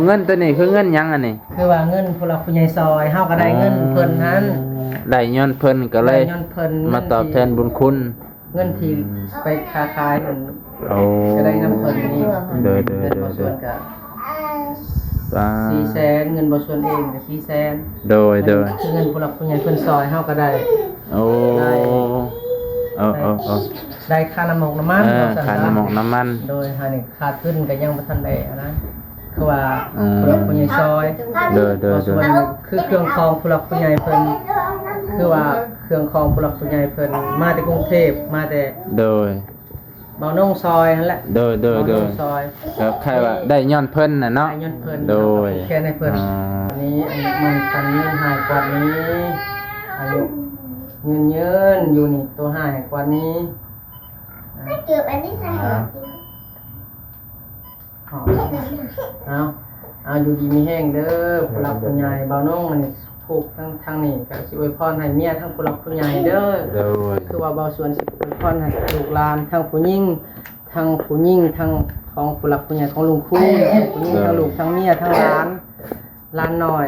ເງິນໂຕນີ້ຄືເງິນຫຍັງອັນນີ້? ຄືວ່າເງິນຜູ້ຫຼັກຜູ້ໃຫຍ່ຊ່ອຍ ເຮົາກໍໄດ້ເງິນເພິ່ນຫັ້ນ ໄດ້ຍ້ອນເພິ່ນກໍເລີຍ ໄດ້ຍ້ອນເພິ່ນ ມາຕອບແທນບຸນຄຸນ ເງິນທີ່ ອືມ ໄປຄ້າຂາຍນັ້ນ ໂອ້ ກໍໄດ້ນຳເພິ່ນນີ້ ໂດຍໆໆໆ ເງິນບ່າວສວນກໍ ປາ ສີ່ແສນ ເງິນບ່າວສວນເອງກໍສີ່ແສນ ໂດຍໆ ເງິນຜູ້ຫຼັກຜູ້ໃຫຍ່ເພິ່ນຊ່ອຍເຮົາກໍໄດ້ ໂອ້ ໄດ້ ເອີໆໆ ໄດ້ຄ່ານ້ຳມັນ ເອີ ຄ່ານ້ຳມັນ ໂດຍ ຫານີ້ ຂາດທຶນກໍຍັງບໍ່ທັນໄດ້ອັນນັ້ນ ຄືວ່າ ອືມ ຜູ້ຫຼັກຜູ້ໃຫຍ່ຊ່ອຍ ໂດຍໆໆ ສ່ວນຄືເຄື່ອງຂອງຜູ້ຫຼັກຜູ້ໃຫຍ່ເພິ່ນ ຄືວ່າເຄື່ອງຂອງຜູ້ຫຼັກຜູ້ໃຫຍ່ເພິ່ນ ມາແຕ່ກຸງເທບ ມາແຕ່ ໂດຍ ບ່າວນົງຊ່ອຍຫັ້ນແຫຼະ ໂດຍໆໆ ບ່າວນົງຊ່ອຍ ກໍຄ້າຍວ່າໄດ້ຍ້ອນເພິ່ນນະເນາະ ໄດ້ຍ້ອນເພິ່ນ ໂດຍ ເຮົາກໍຜູກແຂນໃຫ້ເພິ່ນ ອ່າ ອັນນີ້ ອັນນີ້ມັນກັນເງິນໃຫ້ກວ່ານີ້ ອາຍຸຍືນໆຢູ່ນີ້ ໂຕໃຫ້ກວ່ານີ້ ເກັບອັນນີ້ໃສ່ ອ່າ ເອົາ ເອົາ ຢູ່ດີມີແຮງເດີ ຜູ້ຫຼັກຜູ້ໃຫຍ່ ບ່າວນົງນີ້ ຜູ້ທັງ ທາງນີ້ກໍຊິອວຍພອນໃຫ້ເມຍທັງຜູ້ຫຼັກຜູ້ໃຫຍ່ເດີ ໂດຍ ຄືວ່າບ່າວສວນຊິອວຍພອນໃຫ້ລູກຫຼານທັງຜູ້ຍິງ ທັງຜູ້ຍິງ ທັງຂອງຜູ້ຫຼັກຜູ້ໃຫຍ່ຂອງລຸງຄູນ ທັງຜູ້ຍິງ ໂດຍ ທັງລູກ ທັງເມຍ ທັງຫຼານ ຫຼານນ້ອຍ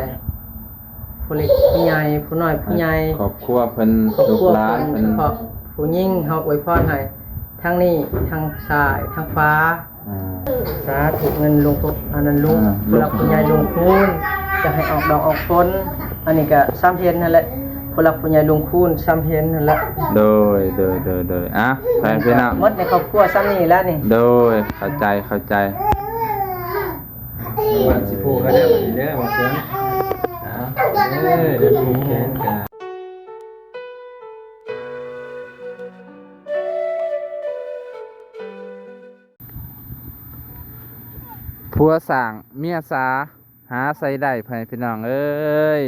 ຜູ້ເລັກຜູ້ໃຫຍ່ ຜູ້ນ້ອຍຜູ້ໃຫຍ່ ຄອບຄົວເພິ່ນ ຄອບຄົວ ລູກຫຼານເພິ່ນ ເພິ່ນ ສະເພາະຜູ້ຍິງ ເຮົາອວຍພອນໃຫ້ທັງນີ້ ທັງຊ້າຍ ທັງຂວາ ອືມ ສາທຸ ເງິນລຸງ ອັນນັ້ນລຸງ ອ່າ ຜູ້ຫຼັກຜູ້ໃຫຍ່ລຸງຄູນ ຈະໃຫ້ອອກດອກອອກຜົນ ອັນນີ້ກໍຊ່ຳເຫັນຫັ້ນແຫຼະ ຜູ້ຫຼັກຜູ້ໃຫຍ່ລຸງຄູນຊ່ຳເຫັນຫັ້ນແຫຼະ ໂດຍ ໂດຍ ໂດຍ ໂດຍ ອ່ະ ໄປພີ່ນ້ອງ ໝົດໃນຄອບຄົວຊ່ຳນີ້ແຫຼະນີ້ ໂດຍ ເຂົ້າໃຈ ເຂົ້າໃຈ ວ່າຊິຜູກກັນແລ້ວບັດນີ້ເດີ ວ່າຊັ້ນ ເອົາ ເອີ ເດີ ຜູກແຂນກັນ ຜົວສ້າງເມຍສາ ຫາໃສ່ໄດ້ ພໍ່ແມ່ພີ່ນ້ອງເອີຍ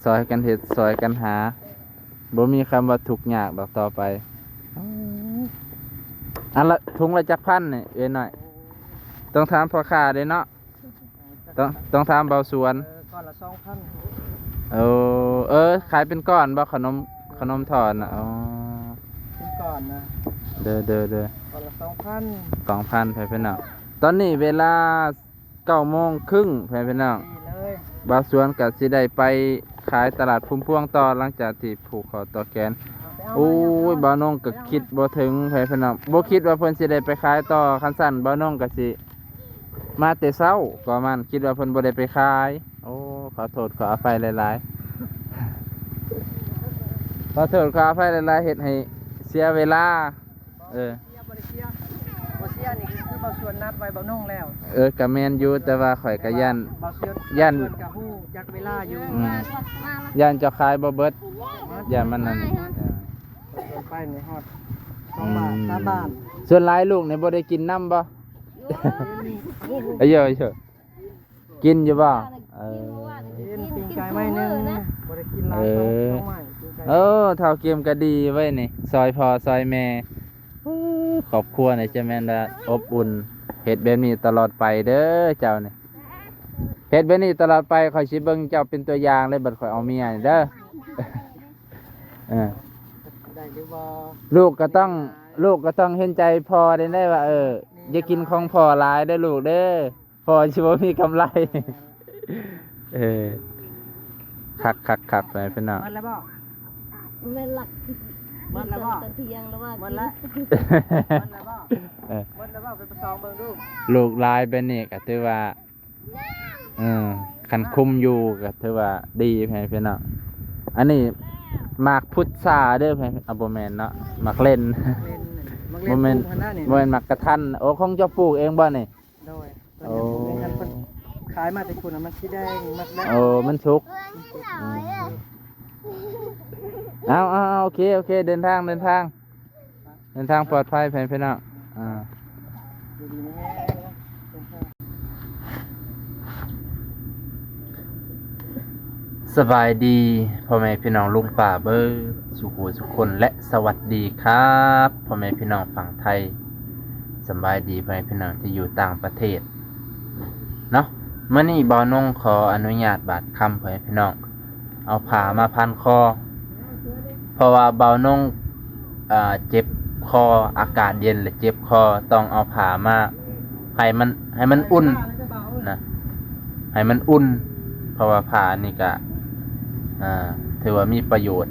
ຊ່ອຍກັນເຮັດ ຊ່ອຍກັນຫາ ບໍ່ມີຄຳວ່າທຸກຍາກດອກຕໍ່ໄປ. ອັນລະ ຖົງລະຈັກພັນນີ້ເອື້ອຍນ້ອຍ? ຕ້ອງຖາມພໍ່ຄ້າເດ້ເນາະ ຕ້ອງ ຕ້ອງຖາມບ່າວສວນ. ເອີ ກ້ອນລະສອງພັນ. ເອີ ເອີ ຂາຍເປັນກ້ອນບໍ່ ຂະໜົມ ຂະໜົມທອດນະ? ອໍ ເປັນກ້ອນນະ. ເດີໆໆ ກ້ອນລະສອງພັນ ສອງພັນ ພໍ່ແມ່ພີ່ນ້ອງ. ຕອນນີ້ເວລາເກົ້າໂມງເຄິ່ງ ພໍ່ແມ່ພີ່ນ້ອງ ນີ້ເລີຍ ບ່າວສວນກໍຊິໄດ້ໄປຂາຍຕະຫຼາດພຸມພວງຕໍ່ ຫຼັງຈາກທີ່ຜູກຂໍ້ຕໍ່ແຂນ. ໂອ້ຍ ບ່າວນົງກໍຄິດບໍ່ເຖິງ ພໍ່ແມ່ພີ່ນ້ອງ ບໍ່ຄິດວ່າເພິ່ນຊິໄດ້ໄປຂາຍຕໍ່. ຄັນຊັ້ນບ່າວນົງກໍຊິມາແຕ່ເຊົ້າ ກໍມັນຄິດວ່າເພິ່ນບໍ່ໄດ້ໄປຂາຍ. ໂອ້ ຂໍໂທດຂໍອະໄພຫຼາຍໆ ຂໍໂທດຂໍອະໄພຫຼາຍໆ ເຮັດໃຫ້ເສຍເວລາ. ເອີ ບໍ່ໄດ້ເສຍ ບໍ່ເສຍ ນີ້ຄືບ່າວສວນນັດໄວ້ບ່າວນົງແລ້ວ. ເອີ ກະແມ່ນຢູ່ ແຕ່ວ່າຂ້ອຍກະຢ້ານ ບ່າວສວນ ຢ້ານ ບ່າວສວນກະຮູ້ຈັກເວລາຢູ່. ອືມ ຢ້ານເຈົ້າຂາຍບໍ່ເບິດ ຢ້ານມັນນັ້ນ. ເອີ ໄປນີ້ຮອດສອງບາດ ອືມ ສາມບາດ. ສ່ວນຫຼາຍລູກນີ້ບໍ່ໄດ້ກິນນຳບໍ່? ເອີ ເອີ ກິນຢູ່ບໍ່? ເອີ ກິນ ກິນໄກ່ໄມ້ໜຶ່ງ ກິນທຸກມື້ນະ ບໍ່ໄດ້ກິນຫຼາຍ. ເອີ ສອງໄມ້ ກິນໄກ່. ໂອ້ ເຖົ້າເກມກໍດີເວີຍນີ້ ຊ່ອຍພໍ່ຊ່ອຍແມ່. ໂອ້ ຄອບຄົວນີ້ຈະແມ່ນວ່າອົບອຸ່ນ ເຮັດແບບນີ້ຕະຫຼອດໄປເດີເຈົ້ານີ້ ເຮັດແບບນີ້ຕະຫຼອດໄປ. ຂ້ອຍຊິເບິ່ງເຈົ້າເປັນຕົວຢ່າງເລີຍ ບັດຂ້ອຍເອົາເມຍນີ້ເດີ. ເອີ ໄດ້ຫຼືບໍ່? ລູກກໍຕ້ອງ ລູກກໍຕ້ອງເຫັນໃຈພໍ່ໄດ້ ໄດ້ວ່າ ເອີ ຢ່າກິນຂອງພໍ່ຫຼາຍເດີລູກເດີ. ພໍຊິບໍ່ມີກຳໄລ. ເອີ ຄັກໆໆ ໄປພີ່ນ້ອງ. ໝົດແລ້ວບໍ່? ແມ່ນຫຼັກ ໝົດແລ້ວບໍ່? ຕອນທ່ຽງແລ້ວວ່າ ໝົດແລ້ວ ໝົດແລ້ວບໍ່? ເອີ ໝົດແລ້ວບໍ່? ໄປປະຊອງເບິ່ງດູ. ລູກຫຼາຍແບບນີ້ກໍຖືວ່າ ເອີ ຄັນຄຸມຢູ່ກໍຖືວ່າດີ ພີ່ນ້ອງ. ອັນນີ້ໝາກພຸດຊາເດີ ເອີ ບໍ່ແມ່ນເນາະ ໝາກເລັ່ນ ໝາກເລັ່ນ ໝາກເລັ່ນ ບໍ່ແມ່ນ ປູກຫັ້ນນະນີ້ ບໍ່ແມ່ນໝາກກະທັນ. ໂອ້ ຂອງເຈົ້າປູກເອງບໍ່ນີ້? ໂດຍ ໂອ້ ເພິ່ນຂາຍມາແຕ່ພຸ້ນນະ ມັນສີແດງ ມັນແດງ. ໂອ້ ມັນສຸກ ມັນສຸກ. ອືມ ເອົາໆໆ ໂອເຄ ໂອເຄ ເດີນທາງ ເດີນທາງ ເດີນທາງປອດໄພ ພີ່ນ້ອງ. ອ່າ ຢູ່ດີມີແຮງ. ສະບາຍດີພໍ່ແມ່ພີ່ນ້ອງລຸງປ້າເບີດສູ່ຜູ້ສູ່ຄົນ ແລະ ສະຫວັດດີຄັບພໍ່ແມ່ພີ່ນ້ອງຝັ່ງໄທ. ສະບາຍດີພໍ່ແມ່ພີ່ນ້ອງທີ່ຢູ່ຕ່າງປະເທດເນາະ. ມື້ນີ້ບ່າວນົງຂໍອະນຸຍາດບາດຄຳພໍ່ແມ່ພີ່ນ້ອງ ເອົາຜ້າມາພັນຄໍ ເພາະວ່າບ່າວນົງ ເອີ ເຈັບຄໍ ອາກາດເຢັນແລ້ວເຈັບຄໍ ຕ້ອງເອົາຜ້າມາໃຫ້ມັນ ໃຫ້ມັນອຸ່ນ. ນະ ໃຫ້ມັນອຸ່ນ ເພາະວ່າຜ້ານີ້ກະ ອ່າ ຖືວ່າມີປະໂຫຍດ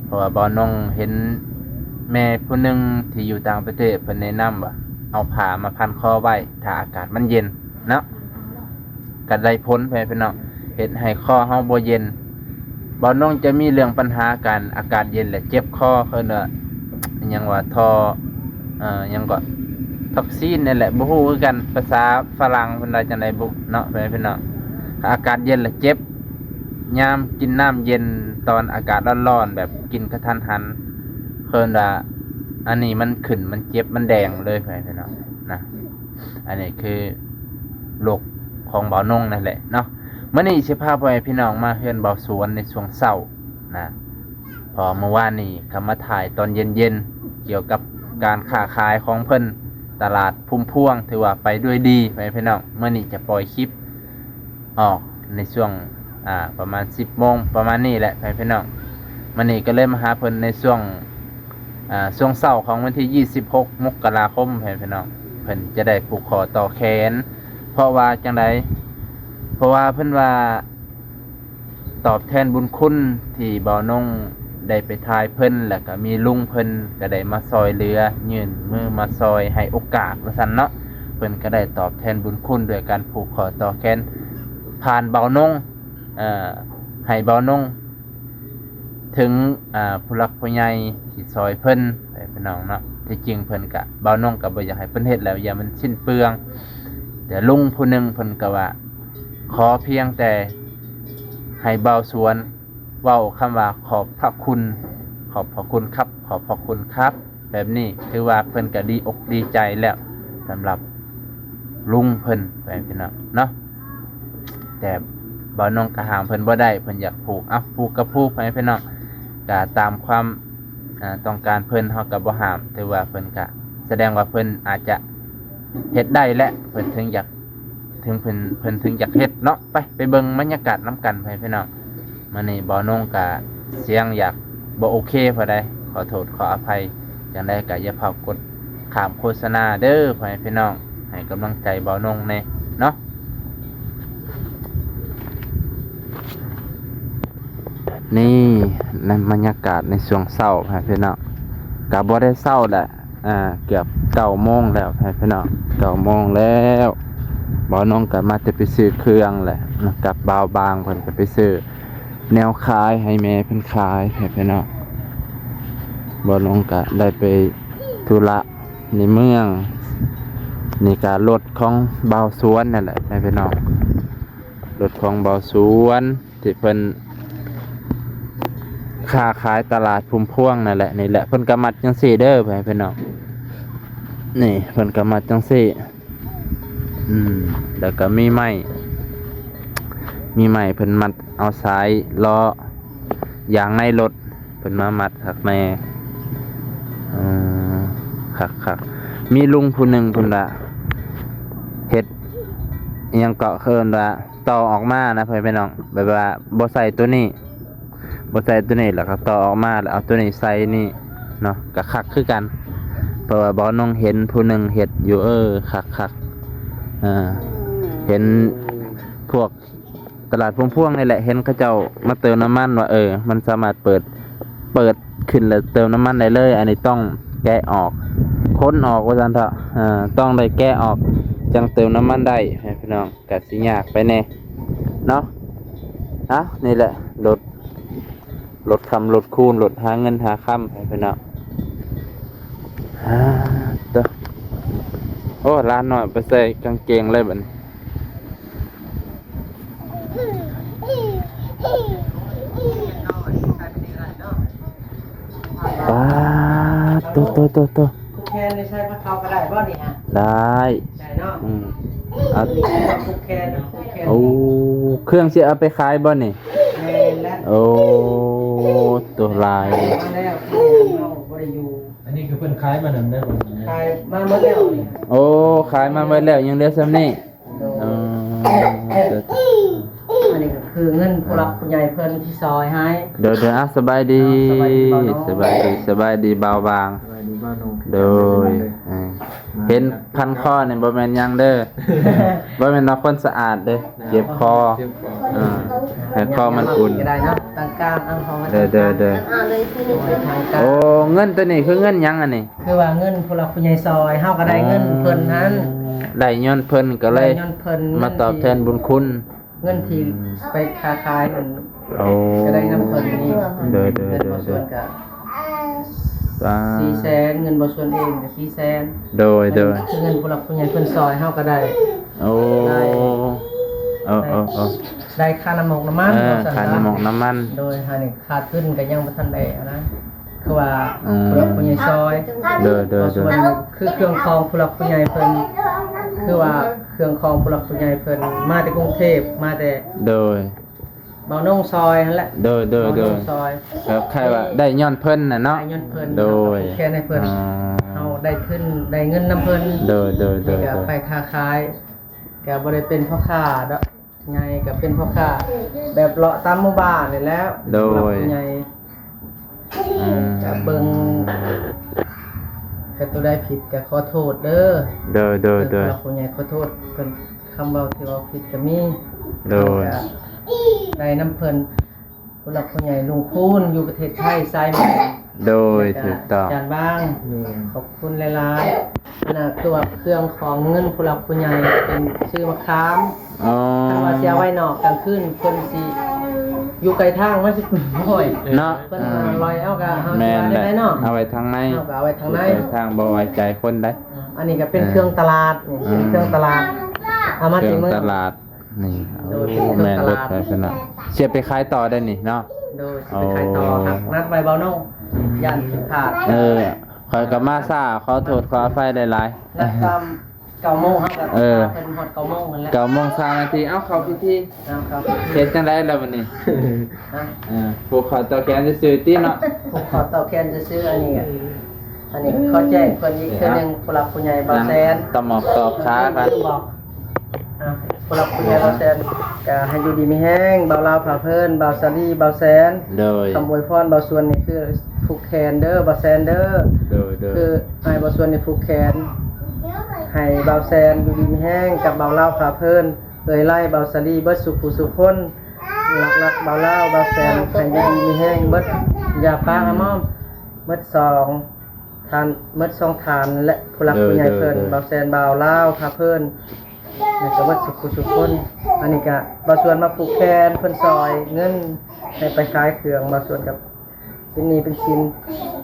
ເພາະວ່າບ່າວນົງເຫັນແມ່ຜູ້ໜຶ່ງທີ່ຢູ່ຕ່າງປະເທດ ເພິ່ນແນະນຳວ່າເອົາຜ້າມາພັນຄໍໄວ້ ຖ້າອາກາດມັນເຢັນເນາະ ກະໄດ້ຜົນ ພໍ່ແມ່ພີ່ນ້ອງ ເຮັດໃຫ້ຄໍເຮົາບໍ່ເຢັນ. ບ່າວນົງຈະມີເລື່ອງປັນຫາການອາກາດເຢັນ ແລະ ເຈັບຄໍ ເອີ້ນວ່າ ຫຍັງວ່າ ທໍ່ ເອີ ຫຍັງເກາະ ທັອກຊີນນີ້ແຫຼະ ບໍ່ຮູ້ຄືກັນ ພາສາຝຣັ່ງເພິ່ນວ່າຈັ່ງໃດບຸເນາະ ພໍ່ແມ່ພີ່ນ້ອງ. ອາກາດເຢັນລະເຈັບ ຍາມກິນນ້ຳເຢັນຕອນອາກາດຮ້ອນໆ ແບບກິນກະທັນຫັນ ເອີ້ນວ່າ ອັນນີ້ມັນຂຶ້ນ ມັນເຈັບ ມັນແດງເລີຍ ພໍ່ແມ່ພີ່ນ້ອງນະ. ອັນນີ້ຄືໂລກຂອງບ່າວນົງນັ້ນແຫຼະເນາະ. ມື້ນີ້ຊິພາພໍ່ແມ່ພີ່ນ້ອງມາເຮືອນບ່າວສວນໃນຊ່ວງເຊົ້ານະ ເພາະເມື່ອວານນີ້ກໍມາຖ່າຍຕອນເຢັນໆ ກ່ຽວກັບການຄ້າຂາຍຂອງເພິ່ນ ຕະຫຼາດພຸມພວງ ຖືວ່າໄປດ້ວຍດີ ພໍ່ແມ່ພີ່ນ້ອງ. ມື້ນີ້ຈະປ່ອຍຄລິບອອກໃນຊ່ວງ ອ່າ ປະມານສິບໂມງ ປະມານນີ້ແຫຼະ ພໍ່ແມ່ພີ່ນ້ອງ. ມື້ນີ້ກໍເລີຍມາຫາເພິ່ນໃນຊ່ວງ ອ່າ ຊ່ວງເຊົ້າຂອງວັນທີຊາວຫົກ ມົກກະລາຄົມ ພໍ່ແມ່ພີ່ນ້ອງ. ເພິ່ນຈະໄດ້ຜູກຂໍ້ຕໍ່ແຂນ ເພາະວ່າຈັ່ງໃດ? ເພາະວ່າເພິ່ນວ່າ ຕອບແທນບຸນຄຸນທີ່ບ່າວນົງໄດ້ໄປຖ່າຍເພິ່ນ ແລ້ວກໍມີລຸງເພິ່ນກໍໄດ້ມາຊ່ອຍເຫຼືອ ຍື່ນມືມາຊ່ອຍໃຫ້ໂອກາດວ່າຊັ້ນເນາະ. ເພິ່ນກໍໄດ້ຕອບແທນບຸນຄຸນດ້ວຍການຜູກຂໍ້ຕໍ່ແຂນຜ່ານບ່າວນົງ ເອີ ໃຫ້ບ່າວນົງ ເຖິງ ອ່າ ຜູ້ຫຼັກຜູ້ໃຫຍ່ທີ່ຊ່ອຍເພິ່ນ ພີ່ນ້ອງເນາະ. ທີ່ຈິງເພິ່ນກະ ບ່າວນົງກະບໍ່ຢາກໃຫ້ເພິ່ນເຮັດແລ້ວ ຢ້ານມັນສິ້ນເປືອງ. ແຕ່ລຸງຜູ້ໜຶ່ງເພິ່ນກະວ່າ ຂໍພຽງແຕ່ໃຫ້ບ່າວສວນເວົ້າຄຳວ່າ ຂອບພະຄຸນ ຂອບພະຄຸນຄັບ ຂອບພະຄຸນຄັບ ແບບນີ້ ຖືວ່າເພິ່ນກະດີອົກດີໃຈແລ້ວ ສຳລັບລຸງເພິ່ນ ພໍ່ແມ່ພີ່ນ້ອງເນາະ. ແຕ່ບ່າວນົງກໍຫ້າມເພິ່ນບໍ່ໄດ້ ເພິ່ນຢາກຜູກ ເອົາ ຜູກກໍຜູກ ພໍ່ແມ່ພີ່ນ້ອງ ກໍຕາມຄວາມ ອ່າ ຕ້ອງການເພິ່ນ ເຮົາກໍບໍ່ຫ້າມ. ຖືວ່າເພິ່ນກໍສະແດງວ່າເພິ່ນອາດຈະເຮັດໄດ້ແຫຼະ ເພິ່ນເຖິງຢາກ ເຖິງເພິ່ນ ເພິ່ນເຖິງຢາກເຮັດເນາະ. ໄປ ໄປເບິ່ງບັນຍາກາດນຳກັນ ພໍ່ແມ່ພີ່ນ້ອງ. ມື້ນີ້ບ່າວນົງກະສຽງຢາກບໍ່ໂອເຄພໍໃດ ຂໍໂທດຂໍອະໄພ. ຈັ່ງໃດກະຢ່າພາວກົດຂ້າມໂຄສະນາເດີ ພໍ່ແມ່ພີ່ນ້ອງ ໃຫ້ກຳລັງໃຈບ່າວນົງແດ່ເນາະ. ນີ້ ໃນບັນຍາກາດໃນຊ່ວງເຊົ້າ ພໍ່ແມ່ພີ່ນ້ອງ ກະບໍ່ໄດ້ເຊົ້າແຫຼະ ອ່າ ເກືອບເກົ້າໂມງແລ້ວ ພີ່ນ້ອງ ເກົ້າໂມງແລ້ວ. ບ່າວນົງກໍມາແຕ່ໄປຊື້ເຄື່ອງແຫຼະ ກັບບ່າວບາງເພິ່ນກໍໄປຊື້ແນວຂາຍໃຫ້ແມ່ເພິ່ນຂາຍ ພີ່ນ້ອງ. ບ່າວນົງກໍໄດ້ໄປທຸລະໃນເມືອງ. ນີ້ກໍລົດຂອງບ່າວສວນນັ້ນແຫຼະ ພີ່ນ້ອງ ລົດຂອງບ່າວສວນ ທີ່ເພິ່ນຄ້າຂາຍຕະຫຼາດພຸມພວງນັ້ນແຫຼະ. ນີ້ແຫຼະ ເພິ່ນກໍມັດຈັ່ງຊີ້ເດີ ພີ່ນ້ອງ ນີ້ເພິ່ນກໍມັດຈັ່ງຊີ້. ອືມ ແລ້ວກໍມີໄມ້ ມີໄມ້ເພິ່ນມັດເອົາສາຍລໍ້ຢາງໃນລົດ ເພິ່ນມາມັດຄັກແນ່. ເອີ ຄັກໆ ມີລຸງຜູ້ໜຶ່ງເພິ່ນວ່າເຮັດອີ່ຫຍັງເກາະ ເອີ້ນວ່າ ຕໍ່ອອກມານະ ພໍ່ແມ່ພີ່ນ້ອງ ແບບວ່າບໍ່ໃສ່ໂຕນີ້ ບໍ່ໃສ່ໂຕນີ້ ແລ້ວກໍຕໍ່ອອກມາ ແລ້ວເອົາໂຕນີ້ໃສ່ນີ້ເນາະ ກໍຄັກຄືກັນ. ເພາະວ່າບ່າວນົງເຫັນຜູ້ໜຶ່ງເຮັດຢູ່ ເອີ ຄັກໆ ເອີ ເຫັນພວກຕະຫຼາດພວງໆນີ້ແຫຼະ ເຫັນເຂົາເຈົ້າມາເຕີມນ້ຳມັນວ່າ ເອີ ມັນສາມາດເປີດ ເປີດຂຶ້ນແລ້ວເຕີມນ້ຳມັນໄດ້ເລີຍ. ອັນນີ້ຕ້ອງແກະອອກ ຂົນອອກວ່າຊັ້ນເຖາະ ເອີ ຕ້ອງໄດ້ແກະອອກ ຈັ່ງເຕີມນ້ຳມັນໄດ້ ພີ່ນ້ອງ. ກະຊິຍາກໄປແດ່ເນາະ. ເອົ້າ ນີ້ແຫຼະ ລົດ ລົດຄ້ຳລົດຄູນ ລົດຫາເງິນຫາຄຳ ພີ່ນ້ອງ. ອາ ໂຕ ໂອ້ ຫຼານນ້ອຍໄປໃສ່ກາງເກງເລີຍບັດນີ້. ປາດ ໂຕ ໂຕ ໂຕ ໂຕ ຜູກແຂນນີ້ໃສ່ກັບເຂົາກໍໄດ້ບໍ່ນີ້ຮະ? ໄດ້ ໄດ້ເນາະ. ອືມ ເອົາ ຜູກແຂນ ຜູກແຂນ. ໂອ້ ເຄື່ອງຊິເອົາໄປຂາຍບໍ່ນີ້? ແມ່ນແລ້ວ. ໂອ້ ໂຕຫຼາຍ ມາແລ້ວ ເຮົາບໍ່ໄດ້ຢູ່. ອັນນີ້ຄືເພິ່ນຂາຍມານັ້ນເດ້ ຂາຍມາໝົດແລ້ວນີ້. ໂອ້ ຂາຍມາໝົດແລ້ວ ຍັງເຫຼືອສ່ຳນີ້. ໂດຍ ເອີ ອັນນີ້ກໍຄືເງິນຜູ້ຫຼັກຜູ້ໃຫຍ່ເພິ່ນທີ່ຊ່ອຍໃຫ້. ໂດຍໆ ອ່ະ ສະບາຍດີ ອ່າ ສະບາຍດີ ສະບາຍດີ ສະບາຍດີບ່າວບາງ. ໂດຍ ເອີ ເຫັນພັນຄໍນີ້ບໍ່ແມ່ນຫຍັງເດີ ບໍ່ແມ່ນວ່າຄົນສະອາດເດີ ເຈັບຄໍ ເຈັບຄໍ ເອີ ໃຫ້ຄໍມັນອຸ່ນ ກໍໄດ້ເນາະ ຕັ້ງການເອົາຂອງ ເດີໆ ຕັ້ງການ ໂອ້ ເງິນໂຕນີ້ຄືເງິນຫຍັງອັນນີ້? ຄືວ່າເງິນຜູ້ຫຼັກຜູ້ໃຫຍ່ຊ່ອຍ ເຮົາກໍໄດ້ເງິນເພິ່ນຫັ້ນ ໄດ້ຍ້ອນເພິ່ນກໍເລີຍ ໄດ້ຍ້ອນເພິ່ນ ມາຕອບແທນບຸນຄຸນ ເງິນທີ່ໄປຄ້າຂາຍນັ້ນ ໂອ້ ກໍໄດ້ນຳເພິ່ນນີ້ ໂດຍໆໆໆ ເງິນບໍ່ສ່ວນກໍ ປາ ສີ່ແສນ ເງິນບໍ່ສ່ວນເອງກໍສີ່ແສນ ໂດຍໆ ເງິນຜູ້ຫຼັກຜູ້ໃຫຍ່ເພິ່ນຊ່ອຍເຮົາກໍໄດ້ ໂອ້ ໄດ້ ເອີໆໆ ໄດ້ຄ່ານ້ຳມັນ ເອີ ວ່າຊັ້ນ ຄ່ານ້ຳມັນ ນ້ຳມັນ ໂດຍ ຫານີ້ຂາດທຶນກໍຍັງບໍ່ທັນໄດ້ອັນນັ້ນ ຄືວ່າ ອືມ ຜູ້ຫຼັກຜູ້ໃຫຍ່ຊ່ອຍ ໂດຍໆໆ ສ່ວນຄືເຄື່ອງຂອງຜູ້ຫຼັກຜູ້ໃຫຍ່ເພິ່ນ ຄືວ່າເຄື່ອງຂອງຜູ້ຫຼັກຜູ້ໃຫຍ່ເພິ່ນ ມາແຕ່ກຸງເທບ ມາແຕ່ ໂດຍ ເບົານົງຊ່ອຍຫັ້ນແຫຼະ ໂດຍໆໆ ເບົານົງຊ່ອຍ ແລ້ວໃຄ່ວ່າໄດ້ຍ້ອນເພິ່ນນະເນາະ ໄດ້ຍ້ອນເພິ່ນ ໂດຍ ເຮົາກໍຜູກແຂນໃຫ້ເພິ່ນ ອໍ ເຮົາໄດ້ທຶນ ໄດ້ເງິນນຳເພິ່ນ ໂດຍໆໆໆ ນີ້ກໍໄປຄ້າຂາຍ ກໍບໍ່ໄດ້ເປັນພໍ່ຄ້າດອກ ໃຫຍ່ກໍເປັນພໍ່ຄ້າແບບເລາະຕາມໝູ່ບ້ານນີ້ແຫຼະ ໂດຍ ຜູ້ຫຼັກຜູ້ໃຫຍ່ ອືມ ກໍເບິ່ງ ກໍຕົວໃດຜິດກໍຂໍໂທດເດີ ໂດຍໆໆ ຜູ້ຫຼັກຜູ້ໃຫຍ່ຂໍໂທດ ເພິ່ນ ຄຳເວົ້າທີ່ເວົ້າຜິດກໍມີ ໂດຍ ກໍໄດ້ນຳເພິ່ນ ຜູ້ຫຼັກຜູ້ໃຫຍ່ລຸງຄູນຢູ່ປະເທດໄທ ສາຍໃໝ່ ໂດຍ ແລ້ວກໍ ຖືກຕ້ອງ ຈານບາງ ໂດຍ ຂອບ ຂອບຄຸນຫຼາຍໆ ອັນນ່າ ຄືວ່າເຄື່ອງຂອງເງິນຜູ້ຫຼັກຜູ້ໃຫຍ່ເປັນຊື້ມາຂາມ ອໍ ຄັນວ່າຊິເອົາໄວ້ນອກກາງຄືນ ເພິ່ນຊິຢູ່ໄກທາງ ມັນຊິໂອ້ຍເນາະ ເພິ່ນ ອ່າ ອະລ່ອຍ ເຮົາກໍ ເຮົາ ແມ່ນແຫຼະ ຊິວ່າແນວໃດເນາະ ເອົາໄວ້ທາງໃນ ເຮົາກໍເອົາໄວ້ທາງໃນ ຢູ່ໄກທາງບໍ່ໄວ້ໃຈຄົນໃດ ອ່າ ອັນນີ້ກໍເປັນ ອ່າ ເຄື່ອງຕະຫຼາດ ນີ້ ອືມ ເປັນເຄື່ອງຕະຫຼາດ ເອົາມາແຕ່ເມືອງ ເຄື່ອງຕະຫຼາດ ນີ້ ໂດຍ ໂອ້ ເປັນເຄື່ອງຕະຫຼາດ ແມ່ນເບິດ ເພິ່ນເນາະ ຊິໄປຂາຍຕໍ່ໄດ້ນີ້ເນາະ ໂດຍ ຊິໄປຂາຍຕໍ່ ໂອ້ ຮັກນັດໄວ້ເບົານ້ອງ ຢ້ານຜິດພາດ ເອີ ຂ້ອຍກໍມາຊ້າ ຂໍໂທດຂໍອະໄພຫຼາຍໆ ນັດຕາມເກົ້າໂມງ ເຮົາກໍ ເອີ ເພິ່ນຮອດເກົ້າໂມງຫັ້ນແຫຼະ ເກົ້າໂມງຊາວນາທີ ເອົາເຂົ້າພິທີ ເອົາເຂົ້າພິທີ ເຮັດຈັ່ງໃດລະບັດນີ້? ຮະ ເອີ ຜູກຂໍ້ຕໍ່ແຂນຊື່ໆຕິເນາະ ຜູກຂໍ້ຕໍ່ແຂນຊື່ໆ ອັນນີ້ ອັນນີ້ຂໍແຈ້ງເພິ່ນອີກເທື່ອໜຶ່ງ ຜູ້ຫຼັກຜູ້ໃຫຍ່ ບ່າວແສນ ຕະໝອກຕອບຂາກັນ ບອກ ອ່າ ຜູ້ຫຼັກຜູ້ໃຫຍ່ບ່າວແສນ ກໍໃຫ້ຢູ່ດີມີແຮງ ບ່າວລາວພາເພີນ ບ່າວສາລີ ບ່າວແສນ ໂດຍ ຄຳອວຍພອນບ່າວສວນນີ້ຄືຜູກແຂນເດີ ບ່າວແສນເດີ ໂດຍໆ ຄືອ້າຍບ່າວສວນນີ້ຜູກແຂນ ໃຫ້ບ່າວແສນຢູ່ດີມີແຮງ ກັບບ່າວລາວພາເພີນ ເອື້ອຍໄລ່ ບ່າວສາລີ ເບິດສູ່ຜູ້ສູ່ຄົນ ຫຼັກໆ ບ່າວລາວ ບ່າວແສນ ໃຫ້ຢູ່ດີມີແຮງ ເບິດ ຢ່າປາກອາມອມ ເບິດສອງ ທ່ານ ໝົດສອງທ່ານ ແລະ ຜູ້ຫຼັກຜູ້ໃຫຍ່ເພິ່ນ ໂດຍ ໂດຍ ໂດຍ ບ່າວແສນ ບ່າວລາວ ພາເພິ່ນ ແລ້ວກໍເບິດສູ່ຜູ້ສູ່ຄົນ ອັນນີ້ກະບ່າວສວນມາຜູກແຂນເພິ່ນ ຊ່ອຍເງິນໃຫ້ໄປຂາຍເຄື່ອງ ບ່າວສວນກັບເປັນໜີ້ເປັນສິນ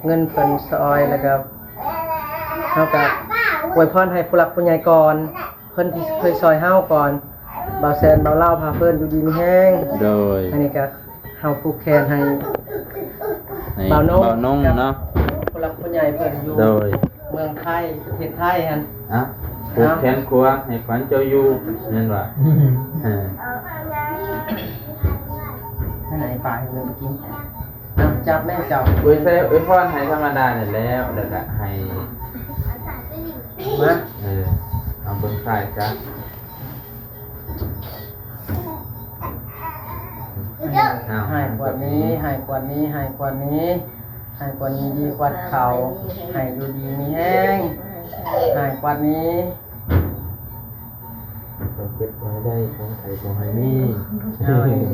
ເງິນເພິ່ນຊ່ອຍ ແລ້ວກໍເຮົາກະອວຍພອນໃຫ້ຜູ້ຫຼັກຜູ້ໃຫຍ່ກ່ອນ ເພິ່ນທີ່ເຄີຍຊ່ອຍເຮົາກ່ອນ ບ່າວແສນ ບ່າວລາວ ພາເພິ່ນຢູ່ດີມີແຮງ ໂດຍ ອັນນີ້ກະ ເຮົາຜູກແຂນໃຫ້ ໃຫ້ ບ່າວນົງ ບ່າວນົງເນາະ ຜູ້ຫຼັກຜູ້ໃຫຍ່ເພິ່ນຢູ່ ໂດຍ ເມືອງໄທ ປະເທດໄທຫັ້ນ ອ່ະ ຜູກແຂນຂວາໃຫ້ຂວັນເຈົ້າຢູ່ ແມ່ນບໍ່? ເອີ ໃຫ້ປາໃຫ້ເພິ່ນໄປກິນ ອ່ະ ຈັບແມ່ເຈົ້າ ອວຍໄຊ ອວຍພອນໃຫ້ທຳມະດານີ້ແຫຼະ ແລ້ວກະໃຫ້ ມາ ເອີ ເອົາເບິ່ງຄ້າຍຊະ. ໃຫ້ກວ່ານີ້ ໃຫ້ກວ່ານີ້ ໃຫ້ກວ່ານີ້ ໃຫ້ກວ່ານີ້ດີກວ່າເກົ່າ ໃຫ້ຢູ່ດີມີແຮງ ໃຫ້ກວ່ານີ້ ຄວາມເຈັບບໍ່ໃຫ້ໄດ້ ຄວາມໄຂ້ບໍ່ໃຫ້ມີ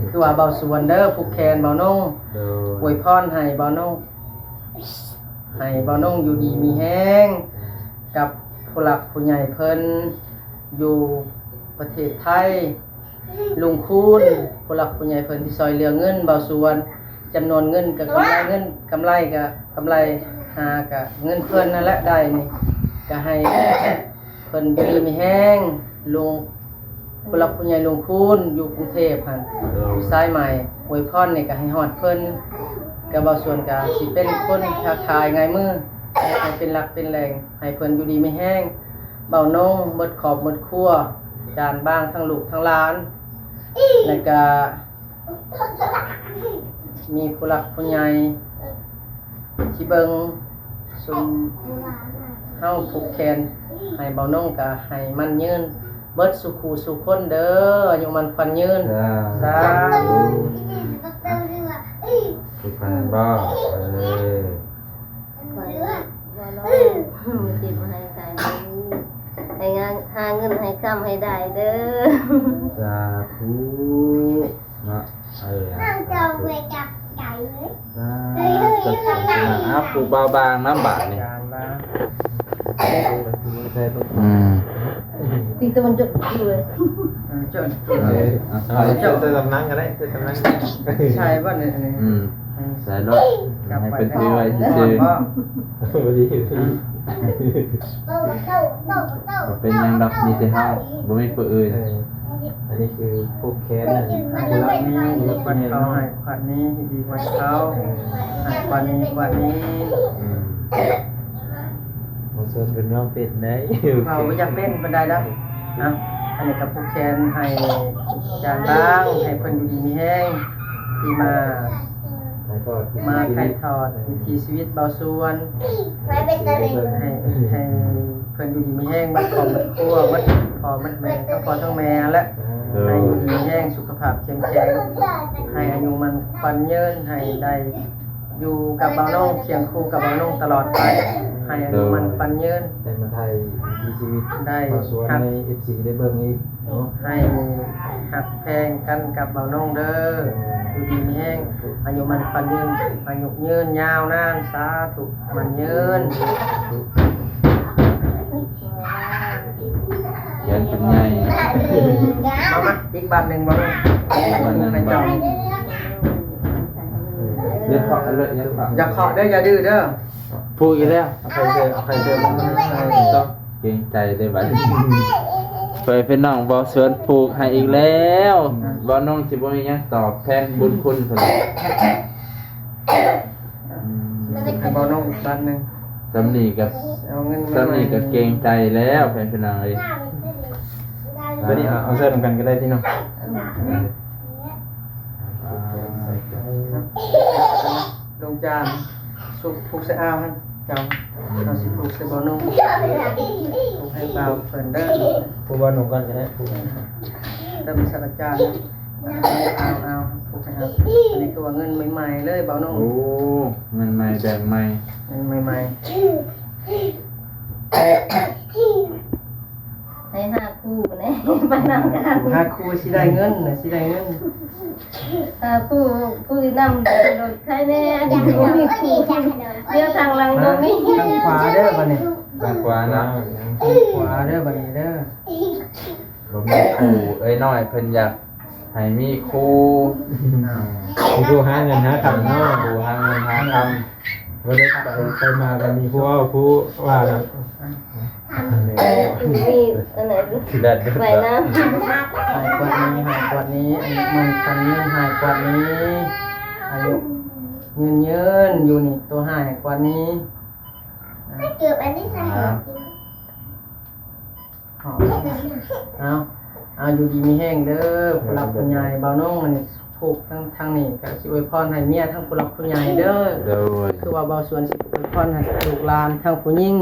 ຄືວ່າເບົາສວນເດີ ຜູກແຂນເບົານົງ ໂດຍ ອວຍພອນໃຫ້ເບົານົງ ໃຫ້ເບົານົງຢູ່ດີມີແຮງ ກັບຜູ້ຫຼັກຜູ້ໃຫຍ່ເພິ່ນ ຢູ່ປະເທດໄທ ລຸງຄູນ ຜູ້ຫຼັກຜູ້ໃຫຍ່ເພິ່ນທີ່ຊ່ອຍເຫຼືອເງິນເບົາສວນ ຈຳນວນເງິນກໍກຳໄລເງິນ ກຳໄລກໍກຳໄລ ຫາກໍເງິນເພິ່ນນັ້ນແຫຼະໄດ້ນີ້ ກໍໃຫ້ເພິ່ນຢູ່ດີມີແຮງ ລຸງ ຜູ້ຫຼັກຜູ້ໃຫຍ່ລຸງຄູນຢູ່ກຸງເທບຫັ້ນ ໂດຍ ຢູ່ສາຍໃໝ່ ອວຍພອນນີ້ກໍໃຫ້ຮອດເພິ່ນ ກໍເບົາສວນກໍຊິເປັນຄົນຄ້າຂາຍງ່າຍມື ໃຫ້ເປັນຫຼັກເປັນແຫຼ່ງ ໃຫ້ເພິ່ນຢູ່ດີມີແຮງ ເບົານົງ ໝົດຄອບໝົດຄົວ ຈານບາງ ທັງລູກທັງຫຼານ ແລ້ວກະມີຜູ້ຫຼັກຜູ້ໃຫຍ່ທີ່ເບິ່ງຊຸມເຮົາຜູກແຂນໃຫ້ເບົານົງ ກະໃຫ້ໝັ້ນຍືນເບິດສູ່ຄູ່ສູ່ຄົນເດີ ອາຍຸໝັ້ນຂວັນຍືນ ສາທຸ ສາທຸ ຄືກັນບໍ່ ເອີ ຂວັນ ເວົ້າເນາະ ບໍ່ເຈັບບໍ່ໄຫ້ຕາຍ ໃຫ້ງານ ຫາເງິນໃຫ້ຄຳໃຫ້ໄດ້ເດີ. ສາທຸເນາະ. ເອີ ເຈົ້າໄປຈັບໃຈເລີຍ. ອ່າ ຈັບໃຈ. ອ່າ ຜູ້ບ່າວບາງນຳບາດນີ້. ອືມ ຕີຕະວັນຕົກຢູ່ເລີຍ. ເອີ ເຈົ້າ ເອີ ເອົາ ໃສ່ ໃສ່ຕຳລັງກໍໄດ້ ໃສ່ຕຳລັງ ໃສ່ບໍ່ນີ້? ອືມ ໃສ່ໂລດ ໃຫ້ເພິ່ນຖືໄວ້ຊື່ໆ. ບໍ່ດີ ບໍ່ເປັນຫຍັງດອກ ມີແຕ່ເຮົາ ບໍ່ມີຜູ້ອື່ນ. ເອີ ອັນນີ້ຄືຜູກແຂນ ອັນນີ້ຄືຜູກແຂນ ຂວັດເຂົາໃຫ້ຂວັດນີ້ ດີຂວັດເຂົາ ໃຫ້ຂວັດນີ້ຂວັດນີ້. ອືມ ບໍ່ເຊີນເປັນນ້ອງເປັນໄດ້ ເຮົາບໍ່ຢາກເປັນປານໃດດອກ. ເອົາ ອັນນີ້ກໍຜູກແຂນໃຫ້ຈານບາງ ໃຫ້ເພິ່ນຢູ່ດີມີແຮງ ທີ່ມາ ມາຖ່າຍທອດວິຖີຊີວິດເບົາສວນ ໃຫ້ ໃຫ້ເພິ່ນຢູ່ດີມີແຮງ ໝົດຄອບໝົດຄົວ ໝົດພໍ່ໝົດແມ່ ທັງພໍ່ທັງແມ່ຫັ້ນແຫຼະ. ໃຫ້ຢູ່ດີມີແຮງ ສຸຂະພາບເຂັ້ມແຂງ ໃຫ້ອາຍຸໝັ້ນຂວັນຍືນ ໃຫ້ໄດ້ ຢູ່ກັບບ່າວນົງ ຄຽງຄູ່ກັບບ່າວນົງຕະຫຼອດໄປ ໃຫ້ອາຍຸໝັ້ນຂວັນຍືນ ໄດ້ມາຖ່າຍວິຖີຊີວິດ ໄດ້ ເບົາສວນໃຫ້ເອັຟຊີໄດ້ເບິ່ງອີກເນາະ ໃຫ້ຮັກແພງກັນກັບບ່າວນົງເດີ ຢູ່ດີມີແຮງ ອາຍຸໝັ້ນຂວັນຍືນ ອາຍຸຍືນຍາວນານ ສາທຸໝັ້ນຍືນ. ຂຽນເປັນໃຫຍ່ ເອົາມາອີກບາດໜຶ່ງບໍ່ ອີກບາດໜຶ່ງບໍ່ ຢ່າເຄາະເລີຍ ຢ່າເຄາະ ຢ່າເຄາະເດີ ຢ່າດື້ເດີ. ຜູກອີກແລ້ວ ເອົາໄຂ່ເຊີ ເອົາໄຂ່ເຊີ ເກງໃຈເດ້ບັດນີ້ ເພື່ອໃຫ້ພີ່ນ້ອງເບົາສວນຜູກໃຫ້ອີກແລ້ວ. ອືມ ບ່າວນົງຊິບໍ່ມີຫຍັງຕອບແທນບຸນຄຸນເພິ່ນ. ອືມ ໃຫ້ບ່າວນົງອີກບາດໜຶ່ງ ສ່ຳນີ້ກໍ ເອົາເງິນ ສ່ຳນີ້ກໍເກງໃຈແລ້ວ ເພື່ອນພີ່ນ້ອງເອີຍ. ບັດນີ້ເອົາ ເອົາໃສ່ນຳກັນກໍໄດ້ພີ່ນ້ອງ. ດວງຈານ ສຸກຜູກໃສ່ອ່າວຫັ້ນ ເຈົ້າ ເຮົາຊິຜູກໃສ່ບ່າວນົງ ຜູກໃຫ້ບ່າວເພິ່ນເດີ ຜູກບ່າວນົງກ່ອນກໍໄດ້ ຜູກ ເລີ່ມໃສ່ອາຈານ ອ່າວ ອ່າວ ຜູກໃຫ້ອ່າວ. ອັນນີ້ຄືວ່າເງິນໃໝ່ໆເລີຍບ່າວນົງ. ໂອ້ ເງິນໃໝ່ແບງໃໝ່ ເງິນໃໝ່ໆ ໃຫ້ຫ້າຄູ່ແດ່ ໄປນຳກັນ ຫ້າຄູ່ຊິໄດ້ເງິນນະ ຊິໄດ້ເງິນ ເອີ ຜູ້ ຜູ້ນຳລົດໃຄແດ່ ອັນນີ້ບໍ່ມີຄູ່ ດຽວທາງຫຼັງບໍ່ມີ. ທາງຂວາເດີບັດນີ້ ທາງຂວານະ ທາງຂວາເດີບັດນີ້ເດີ ບໍ່ມີຄູ່. ເອື້ອຍນ້ອຍເພິ່ນຢາກ ໃຫ້ມີຄູ່ ອືມ ຜູ້ຫາເງິນຫາຄຳເນາະ ຜູ້ຫາເງິນຫາຄຳ ບໍ່ໄດ້ໄປ ໄປມາກໍມີຜູ້ເວົ້າຜູ້ວ່ານະ. ມີອັນໃດແບບ ໄວ້ນຳ ໃຫ້ກວ່ານີ້ ໃຫ້ກວ່ານີ້ ອາຍຸໝັ້ນຂວັນຍືນ ໃຫ້ກວ່ານີ້ ອາຍຸຍືນຍືນຢູ່ນີ້ ໂຕໃຫ້ກວ່ານີ້ ເອົາ ເອົາ ເອົາ ຢູ່ດີມີແຮງເດີ ຜູ້ຫຼັກຜູ້ໃຫຍ່. ບ່າວນົງອັນນີ້ ຜູກທາງ ທາງນີ້ກໍຊິອວຍພອນໃຫ້ເມຍທັງຜູ້ຫຼັກຜູ້ໃຫຍ່ເດີ. ໂດຍ ຄືວ່າບ່າວສວນຊິອວຍພອນໃຫ້ລູກຫຼານທັງຜູ້ຍິງ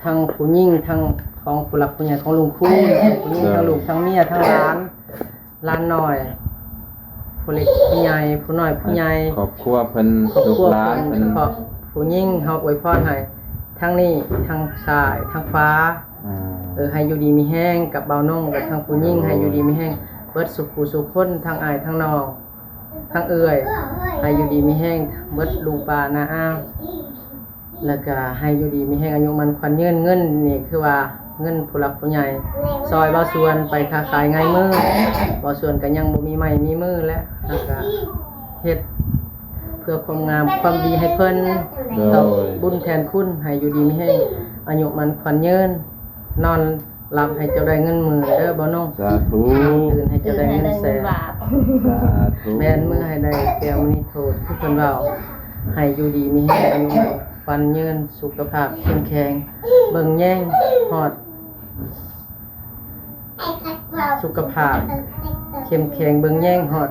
ທັງຜູ້ຍິງ ທັງຂອງຜູ້ຫຼັກຜູ້ໃຫຍ່ຂອງລຸງຄູນ ທັງຜູ້ຍິງ ໂດຍ ທັງລູກ ທັງເມຍ ທັງຫຼານ ຫຼານນ້ອຍ ຜູ້ເລັກຜູ້ໃຫຍ່ ຜູ້ນ້ອຍຜູ້ໃຫຍ່ ໃຫ້ຄອບຄົວເພິ່ນ ຄອບຄົວເພິ່ນ ລູກຫຼານເພິ່ນ ສະເພາະຜູ້ຍິງ ເຮົາອວຍພອນໃຫ້ທັງນີ້ ທັງຊ້າຍ ທັງຂວາ ອືມ ເອີ ໃຫ້ຢູ່ດີມີແຮງກັບບ່າວນົງ ກັບທັງຜູ້ຍິງ ໂດຍ ໃຫ້ຢູ່ດີມີແຮງເບິດສູ່ຜູ້ສູ່ຄົນ ທັງອ້າຍທັງນ້ອງ ທັງເອື້ອຍ ໃຫ້ຢູ່ດີມີແຮງເບິດລູກປ້ານ້າອາ ແລ້ວກະໃຫ້ຢູ່ດີມີແຮງ ອາຍຸໝັ້ນຂວັນຍືນ. ເງິນນີ້ຄືວ່າເງິນຜູ້ຫຼັກຜູ້ໃຫຍ່ຊ່ອຍບ່າວສວນໄປຄ້າຂາຍງາຍມື ບ່າວສວນກະຍັງບໍ່ມີໄມ້ມີມືແຫຼະ ແລ້ວກະເຮັດເພື່ອຄວາມງາມຄວາມດີໃຫ້ເພິ່ນ ໂດຍ ຕອບບຸນແທນຄຸນ ໃຫ້ຢູ່ດີມີແຮງ ອາຍຸໝັ້ນຂວັນຍືນ ນອນ ຫຼັບໃຫ້ເຈົ້າໄດ້ເງິນໝື່ນເດີບ່າວນົງ. ສາທຸ ຕື່ນໃຫ້ເຈົ້າໄດ້ເງິນແສນ. ສາທຸ ແບມືໃຫ້ໄດ້ແກ້ວມະນີໂທດ ຄືເພິ່ນເວົ້າ ໃຫ້ຢູ່ດີມີແຮງ ອາຍຸໝັ້ນຂວັນຍືນ ສຸຂະພາບເຂັ້ມແຂງ ເບິ່ງແຍງຮອດ ສຸຂະພາບເຂັ້ມແຂງ ເບິ່ງແຍງຮອດ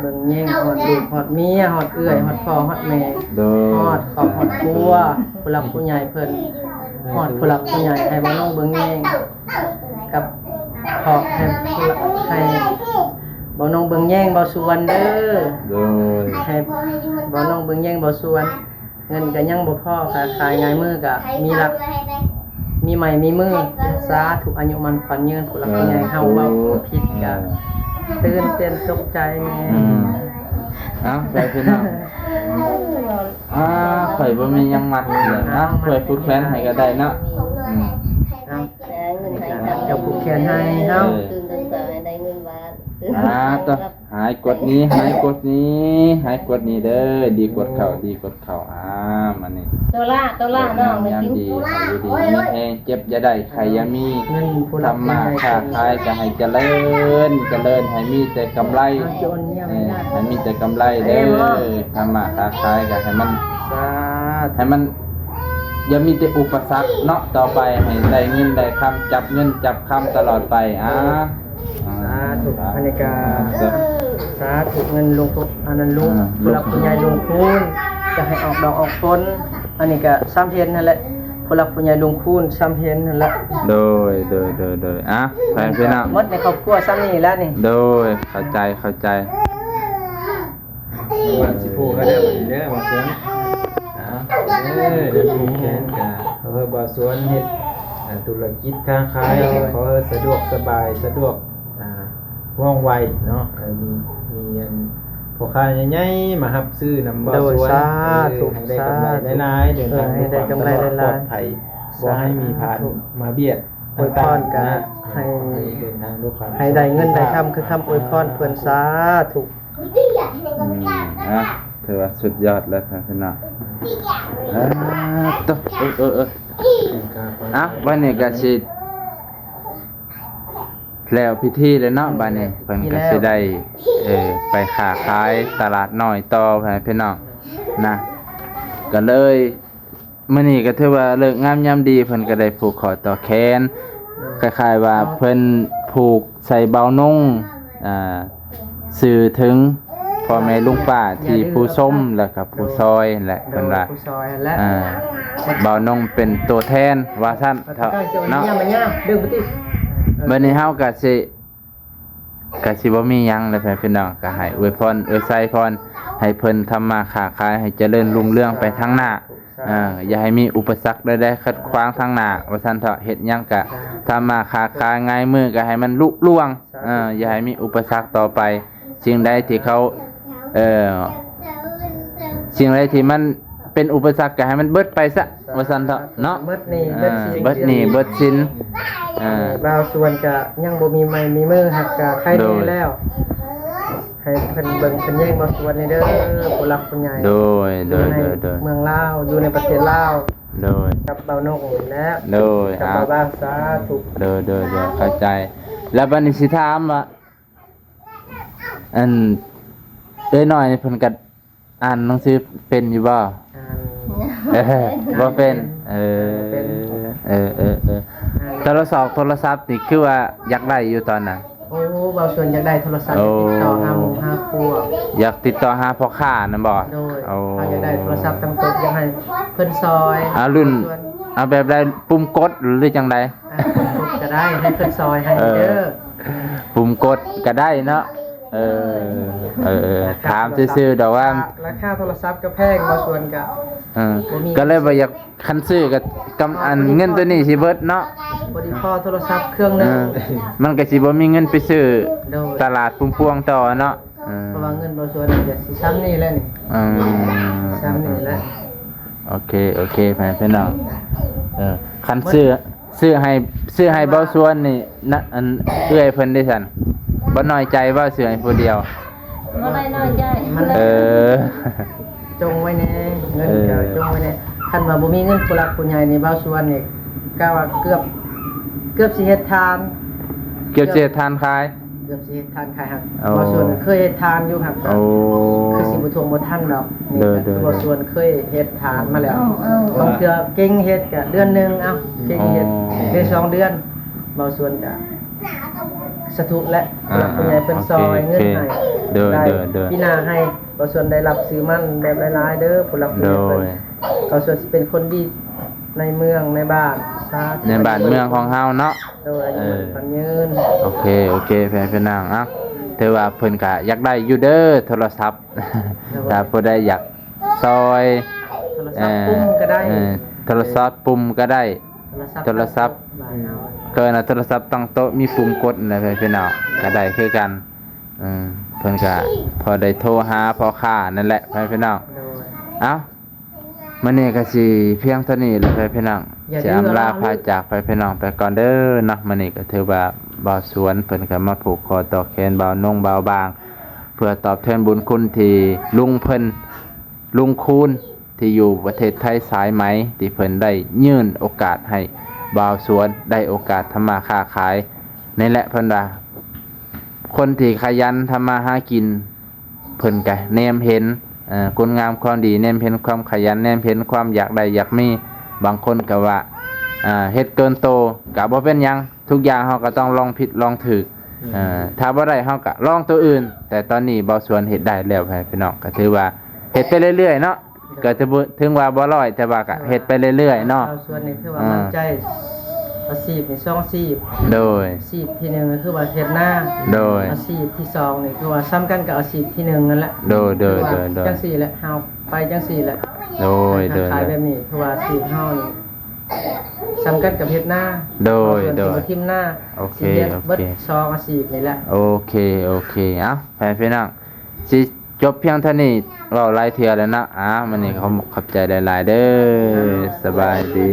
ເບິ່ງແຍງຮອດລູກຮອດເມຍ ຮອດເອື້ອຍ ຮອດພໍ່ຮອດແມ່ ໂດຍ ຮອດຄອບຮອດຄົວ ຜູ້ຫຼັກຜູ້ໃຫຍ່ເພິ່ນ ຮອດຜູ້ຫຼັກຜູ້ໃຫຍ່ ໃຫ້ບ່າວນົງເບິ່ງແຍງກັບຄອບ ໃຫ້ ໃຫ້ບ່າວນົງເບິ່ງແຍງບ່າວສວນເດີ. ໂດຍ ໃຫ້ບ່າວນົງເບິ່ງແຍງບ່າວສວນ. ເງິນກໍຍັງບໍ່ພໍ ຄ້າຂາຍງາຍມືກໍມີຫຼັກ ມີໄມ້ມີມື. ສາທຸ ອາຍຸໝັ້ນຂວັນຍືນ ຜູ້ຫຼັກຜູ້ໃຫຍ່ເຮົາເວົ້າຜິດກໍຕື່ນເຕັ້ນຕົກໃຈແດ່. ອືມ ເອົາ ໃສ່ພີ່ນ້ອງ ອ່າ ຂ້ອຍບໍ່ມີຫຍັງມັດເລີຍນະ ເອົາ ຂ້ອຍຜູກແຂນໃຫ້ກໍໄດ້ເນາະ. ອືມ ເອົາ ເຈົ້າຜູກແຂນໃຫ້ເຮົາ ຕື່ນແຕ່ເຊົ້າໃຫ້ໄດ້ເງິນບາດ. ອ່າ ຕະ ຫາຍກວດນີ້ ຫາຍກວດນີ້ ຫາຍກວດນີ້ເດີ ດີກວດເຂົ້າ ດີກວດເຂົ້າ. ອ່າ ມານີ້ ໂຕລາ ໂຕລາ ນ້ອງ ຍາມດີ ໃຫ້ຢູ່ດີມີແຮງ ເຈັບຢ່າໄດ້ ໄຂ້ຢ່າມີ ທຳມາຄ້າຂາຍກໍໃຫ້ຈະເລີນ ຈະເລີນ ໃຫ້ມີແຕ່ກຳໄລ ເອີ ໃຫ້ມີແຕ່ກຳໄລເດີ. ທຳມາຄ້າຂາຍກໍໃຫ້ມັນ ສາທຸ ໃຫ້ມັນຢ່າມີແຕ່ອຸປະສັກເນາະ ຕໍ່ໄປໃຫ້ໄດ້ເງິນໄດ້ຄຳ ຈັບເງິນຈັບຄຳຕະຫຼອດໄປ. ອ່າ ສາທຸ ອັນນີ້ກະ ສາທຸ ເງິນລົງທຸນ ອັນນັ້ນ ລຸງ ອ່າ ຜູ້ຫຼັກຜູ້ໃຫຍ່ລຸງຄູນ ຈະໃຫ້ອອກດອກອອກຜົນ. ອັນນີ້ກະສ່ຳເຫັນຫັ້ນແຫຼະ ຜູ້ຫຼັກຜູ້ໃຫຍ່ລຸງຄູນສ່ຳເຫັນຫັ້ນແຫຼະ. ໂດຍ ໂດຍ ໂດຍ ໂດຍ. ອ່ະ ໄປພີ່ນ້ອງ ໝົດໃນຄອບຄົວສ່ຳນີ້ແຫຼະນີ້. ໂດຍ ເຂົ້າໃຈ ເຂົ້າໃຈ. ວ່າຊິໂພກະໄດ້ບັດນີ້ເດີ ບ່າວສວນ. ເອົາ ເອີ ໄດ້ຜູກແຂນກະ ເອີ ບ່າວສວນເຮັດ ອ່າ ທຸລະກິດຄ້າຂາຍ ຂໍໃຫ້ສະດວກສະບາຍ ສະດວກ ອ່າ ວ່ອງໄວເນາະ. ເອີ ມີ ມີອັນ ພໍ່ຄ້າໃຫຍ່ໆມາຮັບຊື້ນຳບ່າວສວນ. ໂດຍ ສາທຸ ເອີ ໃຫ້ໄດ້ກຳໄລຫຼາຍໆ ເດີນທາງດ້ວຍຄວາມປອດໄພ ບໍ່ໃຫ້ມີພານມາບຽດ. ອວຍພອນກະໃຫ້ ໃຫ້ເດີນທາງດ້ວຍຄວາມ ໃຫ້ໄດ້ເງິນໄດ້ຄຳຄືຄຳອວຍພອນເພິ່ນ. ສາທຸ. ອືມ ອ່ະ ຖືວ່າສຸດຍອດແລ້ວພີ່ນ້ອງ. ອ່າ ໂຕ ເອີ ເອີ ເອີ ອ່ະ ບັດນີ້ກະຊິແລ້ວພິທີແລ້ວເນາະ. ບັດນີ້ເພິ່ນກະຊິໄດ້ ເອີ ໄປຄ້າຂາຍຕະຫຼາດນ້ອຍຕໍ່ພີ່ນ້ອງນະ. ກະເລີຍ ມື້ນີ້ກໍຖືວ່າເລີກງາມຍາມດີ ເພິ່ນກໍໄດ້ຜູກຂໍຕໍ່ແຂນ ໂດຍ ຄ້າຍໆວ່າເພິ່ນຜູກໃສ່ບ່າວນົງ ອ່າ ສື່ເຖິງພໍ່ແມ່ລຸງປ້າທີ່ຜູ້ຊົມ ແລ້ວກໍຜູ້ຊ່ອຍແຫຼະ ເພິ່ນວ່າ ຜູ້ຊ່ອຍຫັ້ນແຫຼະ ອ່າ ບ່າວນົງເປັນຕົວແທນວ່າຊັ້ນເຖາະເນາະ. ບັດນີ້ເຮົາກໍຊິ ກະຊິບໍ່ມີຫຍັງແລ້ວພີ່ນ້ອງ ກະໃຫ້ອວຍພອນ ອວຍໄຊພອນ ໃຫ້ເພິ່ນທຳມາຄ້າຂາຍ ໃຫ້ຈະເລີນຮຸ່ງເຮືອງໄປທາງໜ້າ. ເອີ ຢ່າໃຫ້ມີອຸປະສັກໃດໆຂັດຂວາງທາງໜ້າວ່າຊັ້ນເຖາະ. ເຮັດຫຍັງກະທຳມາຄ້າຂາຍ ງາຍມືກະໃຫ້ມັນລຸລ່ວງ. ເອີ ຢ່າໃຫ້ມີອຸປະສັກຕໍ່ໄປ. ສິ່ງໃດທີ່ເຂົາ ເອີ ສິ່ງໃດທີ່ມັນເປັນອຸປະສັກກະໃຫ້ມັນເບິດໄປຊະ ວ່າຊັ້ນເຖາະເນາະ. ເບິດໜີ້ ເອີ ເບິດໜີ້ເບິດສິນ. ເອີ ບ່າວສວນກະຍັງບໍ່ມີໄມ້ມີມື ຫາກກະໄຄແນ່ແລ້ວ. ໃຫ້ເພິ່ນເບິ່ງເພິ່ນແຍງບ່າວສວນແດ່ເດີ ຜູ້ຫຼັກຜູ້ໃຫຍ່. ໂດຍ ໂດຍ ໂດຍ ໂດຍ. ເມືອງລາວ ຢູ່ໃນປະເທດລາວ. ໂດຍ ກັບບ່າວນົກນີ້ແຫຼະ. ໂດຍ ກັບບ່າວບາງ. ສາທຸ. ໂດຍ ໂດຍ ໂດຍ ເຂົ້າໃຈ. ແລ້ວບັດນີ້ຊິຖາມວ່າ ອັນ ເອື້ອຍນ້ອຍນີ້ເພິ່ນກະ ອ່ານໜັງສືເປັນຢູ່ບໍ່? ອ່ານ ເອີ ບໍ່ເປັນ. ເອີ ເປັນ ເອີ ເອີ ເອີ ອ່ານ. ໂທລະສັບ ໂທລະສັບນີ້ຄືວ່າຢາກໄດ້ຢູ່ຕອນນັ້ນ. ໂອ້ ບ່າວສວນຢາກໄດ້ໂທລະສັບ. ໂອ້ ຕິດຕໍ່ຫາໝູ່ຫາພວກ ຢາກຕິດຕໍ່ຫາພໍ່ຄ້ານັ້ນບໍ່? ໂດຍ. ໂອ້ ເຮົາຢາກໄດ້ໂທລະສັບຕັ້ງໂຕະ ຢາກໃຫ້ເພິ່ນຊ່ອຍ. ອ່າ ລຸ້ນ ເອົາແບບໃດ ປຸ່ມກົດ ຫຼືຈັ່ງໃດ? ອ່າ ປຸ່ມກົດກໍໄດ້ ໃຫ້ເພິ່ນຊ່ອຍໃຫ້ເດີ. ເອີ ປຸ່ມກົດກໍໄດ້ເນາະ. ເອີ ເອີ ເອີ ຖາມຊື່ໆດອກວ່າ ລາຄາໂທລະສັບກໍແພງ ບ່າວສວນກໍ ເອີ ບໍ່ມີ ກໍເລີຍບໍ່ຢາກ ຄັນຊື້ກໍກຳ ອ່າ ອັນ ເງິນໂຕນີ້ຊິເບິດເນາະ. ພໍດີພໍໂທລະສັບເຄື່ອງໜຶ່ງ. ເອີ ມັນກໍຊິບໍ່ມີເງິນໄປຊື້ ໂດຍ ຕະຫຼາດພຸ່ນພວງຕໍ່ເນາະ. ເອີ ເພາະວ່າເງິນບ່າວສວນກໍຊິສ່ຳນີ້ແຫຼະນີ້. ເອີ ສ່ຳນີ້ແຫຼະ. ໂອເຄ ໂອເຄ ພໍ່ແມ່ພີ່ນ້ອງ. ເອີ ຄັນຊື້ ຊື້ໃຫ້ ຊື້ໃຫ້ບ່າວສວນນີ້ນະ ອັນ ເອື້ອຍເພິ່ນເດ້ຊັ້ນ ບໍ່ນ້ອຍໃຈບໍ່ ຊື້ໃຫ້ຜູ້ດຽວ? ບໍ່ໄດ້ນ້ອຍໃຈ. ເອີ ຈົ່ງໄວ້ແດ່ ເງິນກໍ ເອີ ຈົ່ງໄວ້ແດ່. ຄັນວ່າບໍ່ມີເງິນຜູ້ຫຼັກຜູ້ໃຫຍ່ນີ້ ບ່າວສວນນີ້ ກະວ່າເກືອບ ເກືອບຊິເຮັດທານ ເກືອບຊິເຮັດທານຂາຍ. ເກືອບຊິເຮັດທານຂາຍຫັ້ນ. ໂອ້ ບ່າວສວນເຄີຍເຮັດທານຢູ່ຫັ້ນ. ໂອ້ ຄືຊິບໍ່ທ່ວງບໍ່ທັນດອກ. ໂດຍ ນີ້ກໍຄື ໂດຍ ບ່າວສວນເຄີຍເຮັດທານມາແລ້ວ. ເອີ ບາງເທື່ອເກັ່ງເຮັດກະເດືອນໜຶ່ງ ເອົ້າ ເກັ່ງເຮັດ ອໍ ໄດ້ສອງເດືອນ ບ່າວສວນກະສາທຸແຫຼະ. ອ່າ ຜູ້ຫຼັກຜູ້ໃຫຍ່ເພິ່ນ ອ່າ ຊ່ອຍເງິນໃຫ້. ໂອເຄ ໂດຍ ໄດ້ ໂດຍ ໂດຍ. ປີໜ້າໃຫ້ບ່າວສວນໄດ້ຮັບຊື່ໝັ້ນແບບຫຼາຍໆເດີ ຜູ້ຫຼັກຜູ້ໃຫຍ່ເພິ່ນ. ໂດຍ. ບ່າວສວນຊິເປັນຄົນດີໃນເມືອງໃນບ້ານ ໃນບ້ານເມືອງຂອງເຮົາເນາະ. ໂດຍ ເອີ ອາຍຸໝັ້ນຂວັນຍືນ. ໂອເຄ ໂອເຄ ແມ່ພີ່ນ້ອງ. ເອົ້າ ຖືວ່າເພິ່ນກະຢາກໄດ້ຢູ່ເດີ ໂທລະສັບ. ໂດຍ. ຖ້າຜູ້ໃດຢາກຊ່ອຍ ໂທລະສັບປຸ່ມກໍໄດ້ ເອີ ໂທລະສັບປຸ່ມກໍໄດ້ ໂທລະສັບ ໂທລະສັບ ຕັ້ງໂຕະ ບ້ານເຮົາ ເອີ້ນວ່າໂທລະສັບຕັ້ງໂຕະ ມີປຸ່ມກົດນັ້ນແຫຼະ ພີ່ນ້ອງ ກໍໄດ້ຄືກັນ. ເອີ ເພິ່ນກໍພໍໄດ້ໂທຫາພໍ່ຄ້ານັ້ນແຫຼະ ພີ່ນ້ອງ. ໂດຍ ເອົ້າ ມື້ນີ້ກໍຊິພຽງເທົ່ານີ້ແຫຼະ ພີ່ນ້ອງ ຊິອຳລາພາຈາກ ພີ່ນ້ອງ ໄປກ່ອນເດີເນາະ. ມື້ນີ້ກໍຖືວ່າບ່າວສວນເພິ່ນກໍມາຜູກຄໍຕໍ່ແຂນບ່າວນົງບ່າວບາງ ເພື່ອຕອບແທນບຸນຄຸນທີ່ລຸງເພິ່ນ ລຸງຄູນ ທີ່ຢູ່ປະເທດໄທສາຍໄໝ ທີ່ເພິ່ນໄດ້ຍື່ນໂອກາດໃຫ້ບ່າວສວນໄດ້ໂອກາດທຳມາຄ້າຂາຍນີ້ແຫຼະ. ເພິ່ນວ່າຄົນທີ່ຂະຫຍັນທຳມາຫາກິນ ເພິ່ນກະແນມເຫັນ ເອີ ຄຸນງາມຄວາມດີ ແນມເຫັນຄວາມຂະຫຍັນ ແນມເຫັນຄວາມຢາກໄດ້ຢາກມີ. ບາງຄົນກະວ່າ ເຮັດເກີນໂຕກະບໍ່ເປັນຫຍັງ ທຸກຢ່າງເຮົາກໍຕ້ອງລອງຜິດລອງຖືກ ອືມ ເອີ ຖ້າບໍ່ໄດ້ເຮົາກໍລອງໂຕອື່ນ. ແຕ່ຕອນນີ້ບ່າວສວນເຮັດໄດ້ແລ້ວ ພີ່ນ້ອງ ກໍຖືວ່າເຮັດໄປເລື້ອຍໆເນາະ ກໍຖືບໍ່ ເຖິງວ່າບໍ່ຮ້ອຍ ແຕ່ວ່າກໍເຮັດໄປເລື້ອຍໆເນາະ. ບ່າວສວນນີ້ຄືວ່າ ອ່າ ໝັ້ນໃຈອາຊີບນີ້ສອງອາຊີບ ໂດຍ ອາຊີບທີໜຶ່ງກໍຄືວ່າເຮັດນາ ໂດຍ ອາຊີບທີສອງນີ້ຄືວ່າສ່ຳກັນກັບອາຊີບທີໜຶ່ງນັ້ນແຫຼະ ໂດຍ ໂດຍ ຄືວ່າ ໂດຍ ໂດຍ ຈັ່ງຊີ້ແຫຼະ ເຮົາໄປຈັ່ງຊີ້ແຫຼະ ໂດຍ ໂດຍ ໂດຍ ຄ້າຍແບບນີ້ຄືວ່າອາຊີບເຮົານີ້ ສ່ຳກັນກັບເຮັດນາ ໂດຍ ບໍ່ວ່າ ໂດຍ ຊິບໍ່ຖິ້ມນາ ໂອເຄ ຊິເຮັດເບິດ ໂອເຄ ສອງອາຊີບນີ້ແຫຼະ ໂອເຄ ໂອເຄ. ເອົ້າ ແຟນພີ່ນ້ອງ ຊິຈົບພຽງເທົ່ານີ້ ເວົ້າຫຼາຍເທື່ອແລ້ວເນາະ. ອ້າວ ມື້ນີ້ ອ່າ ຂໍຂອບ ຂອບໃຈຫຼາຍໆເດີ ອ່າ ສະບາຍດີ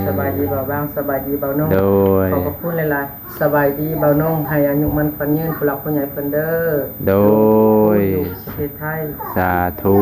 ສະບາຍດີບ່າວບາງ ສະບາຍດີບ່າວນົງ ໂດຍ ຂອບພະຄຸນຫຼາຍໆ ສະບາຍດີບ່າວນົງ ໃຫ້ອາຍຸໝັ້ນຂວັນຍືນ ຜູ້ຫຼັກຜູ້ໃຫຍ່ເພິ່ນເດີ ໂດຍ ຢູ່ປະເທດໄທ ສາທຸ.